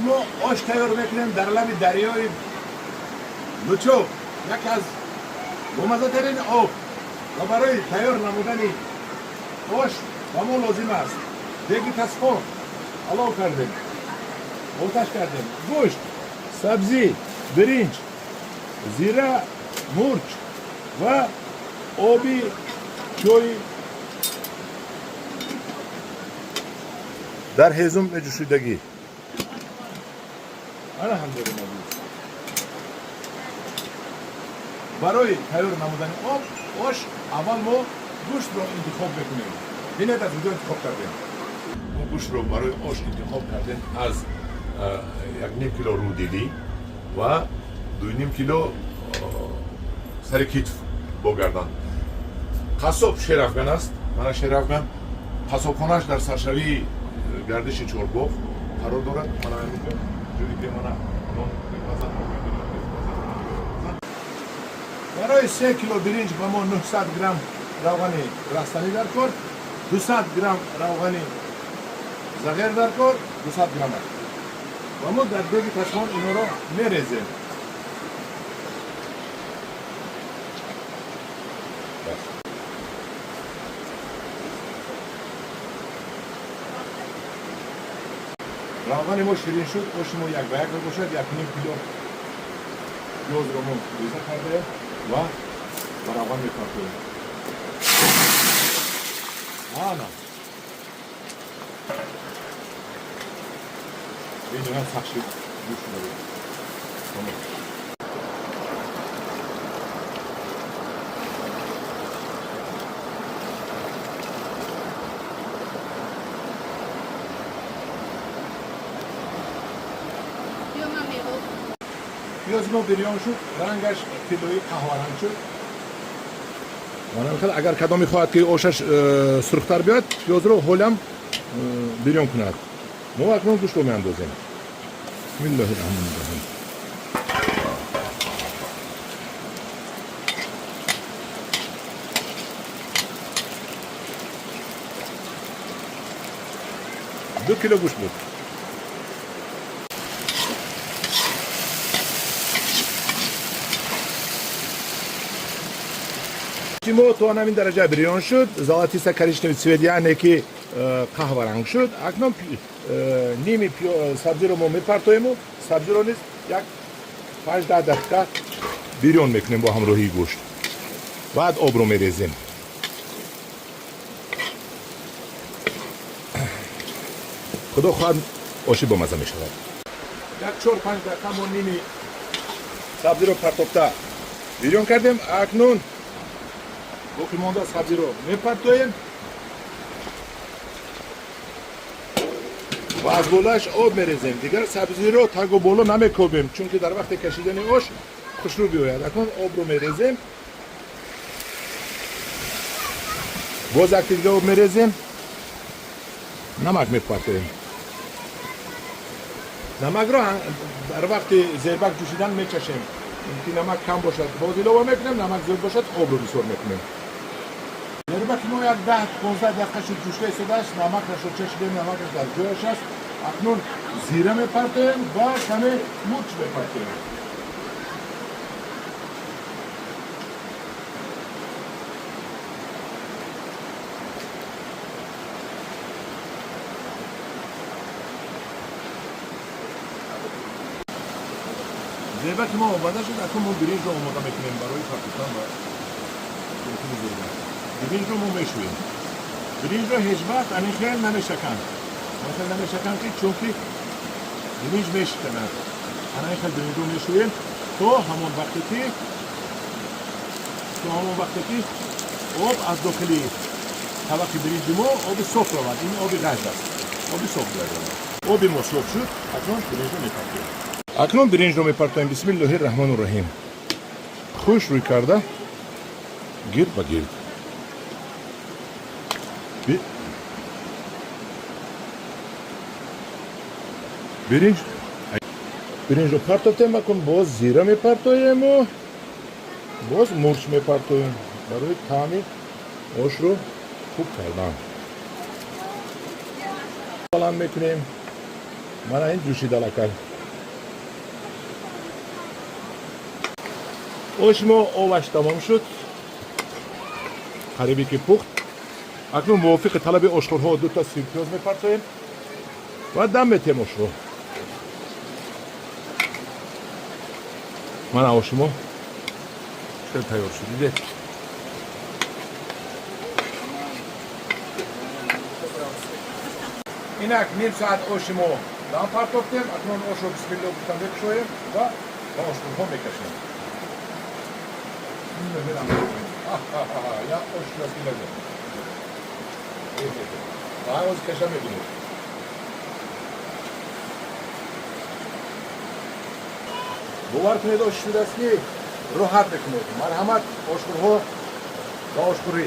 Мо ош тайёр мекунем дар лаби дарёи Лучоб, яке аз бомаззатарин об. Ва барои тайёр намудани ош ба мо лозим аст деги тасхон, алов кардем, оташ кардем, гӯшт, сабзӣ, биринҷ, зира, мурч ва оби чои дар ҳезум меҷӯшидагӣ. Ана, ҳамдорем азиз, барои тайёр намудани об ош аввал мо гӯштро интихоб мекунем. Бинед, аз куҷо интихоб кардем. Мо гӯштро барои ош интихоб кардем аз 1,5 кило рӯдилӣ ва 2,5 кило сари китф бо гардан. Қассоб Шерафган аст. Мана Шерафган, қассобхонааш дар саршавии гардиши Чорбоғ қарор дорад. Мана ҳаминҷо, ҷое ки мана нон мепазад. Барои 3 кило биринҷ ба мо 900 грамм равғани растанӣ дар кор, 200 грамм равғани зағер дар кор, 200 грамм аст. Ва мо дар деги ташхон инҳоро мерезем. Равғани мо ширин шуд, оши мо як ба як мебошад. 1,5 кило пиёзро мо реза кардаем ва ба равған мепартоем. Ана, бениҳоят сахт шуд, гӯш шуда буд. Пиёзи мо бирён шуд, рангаш тиллои қаҳваранг шуд. Манам хел, агар кадом мехоҳад, ки ошаш сурхтар биёяд, пиёзро ҳолам бирён кунад. Мо акнун гӯштро меандозем. Бисмиллоҳи раҳмони раҳим. 2 кило гӯшт буд. Мо то ҳамин дараҷа бирён шуд, золотисто коричневый цвет, яъне ки қаҳваранг шуд. Акнун ними сабзиро мо мепартоему сабзиро низ як 5-10 дақиқа бирён мекунем бо ҳамроҳии гӯшт. Баъд обро мерезем. Худо хоҳад, оши бомазза мешавад. Як 4-5 дақиқа мо ними сабзиро партофта бирён кардем. Акнун боқимонда сабзиро мепартоем ва аз болоаш об мерезем. Дигар сабзиро тагу боло намекобем, чунки дар вақти кашидани ош хушрӯ биёяд. Акнун обро мерезем, боз якти дига об мерезем, намак мепартоем. Намакро дар вақти зербак ҷӯшидан мечашем. Ки намак кам бошад, боз илова мекунем, намак зиёд бошад, обро бисёр мекунем. Зербаки мо як 10-15 дақиқа шуд ҷӯшта истодааст. Намакрашро чашидем, намакаш дар ҷояш аст. Акнун зира мепартоем ва каме мурч мепартоем. Зербаки мо омода шуд. Акнун мо биринҷро омода мекунем барои партофтан ба дохили зербак. Биринҷро мо мешӯем. Биринҷро ҳеҷ вақт ани хел намешаканд, ани хел намешаканд, ки чунки биринҷ мешиканад. Ана ин хел биринҷро мешӯем то ҳамон вақте ки об аз дохили табақи биринҷи мо оби соф равад. Ин оби ғаҷ аст, оби соф бояд равад. Оби мо соф шуд, акнун биринҷро мепартоем. Акнун биринҷро мепартоем. Бисмиллоҳи раҳмону раҳим. Хуш рӯй карда, гирд ба гирд. Биринҷро партофтем. Акун боз зира мепартоему боз мурч мепартоем барои таъми ошро хуб кардан. Баланд мекунем. Мана ин ҷӯшид аллакай. Оши мо оваш тамом шуд, қарибе ки пухт. Акнун мувофиқи талаби ошхӯрҳо дута сирпиёз мепартоем ва дам метиҳем ошро. Мана оши мо хел тайёр шуд, дидед. Инак, ним соат оши мо дам партофтем. Акнун ошро бисмилло гуфтан мекушоем ва ба ошхӯрҳо мекашем. Я ош расидаго ҳоз каша мебинед. Бовар кунед, ош шудааст, ки роҳат мекунед. Марҳамат, ошхӯрҳо, ба ошхӯрӣ.